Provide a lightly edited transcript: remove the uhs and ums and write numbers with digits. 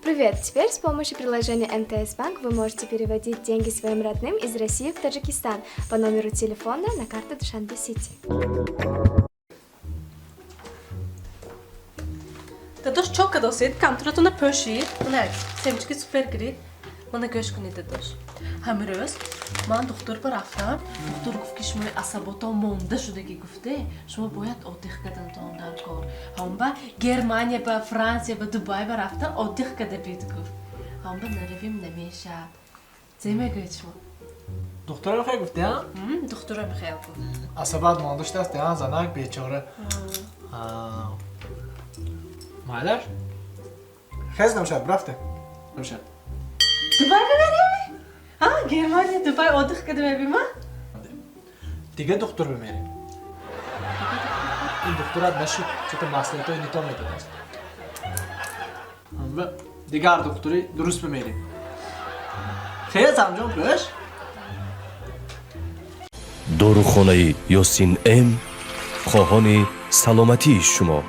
Привет! Теперь с помощью приложения МТС Банк вы можете переводить деньги своим родным из России в Таджикистан по номеру телефона на карту Душанбе Сити. Дадош, чо кадосед? Камтуратона пӯшид. Мана семечки Супер гирид. Мана, гӯш кунед, дадош. Ҳамрӯз ман духтур ба рафтам. Духтур гуфт, ки шумои асаботон монда шудагӣ, гуфте, шумо бояд отдых кардантон дар кор. Ҳам ба Германия, ба Франсия, ба Дубай ба рафта отдых карда бид, гуфт. Ҳам ба наравим, намешавад. Зе мегӯед шумо? Духтура хел гуфти, а? Духтура михел гуфт. Асабат монда шудааст, а, занак бечора. Майлаш, хез намешавад, рафте намешавад. Дубай бимерем? А, Германия, Дубай отдых карда мебима? Дига духтур бимерем. Ин духтурат нашуд, чото маслиҳатҳои не то медодааст. Дигар духтури дуруст бимерем. Хез, анҷом пӯш. Дорухонаи Ёсин М хоҳони саломатии шумо.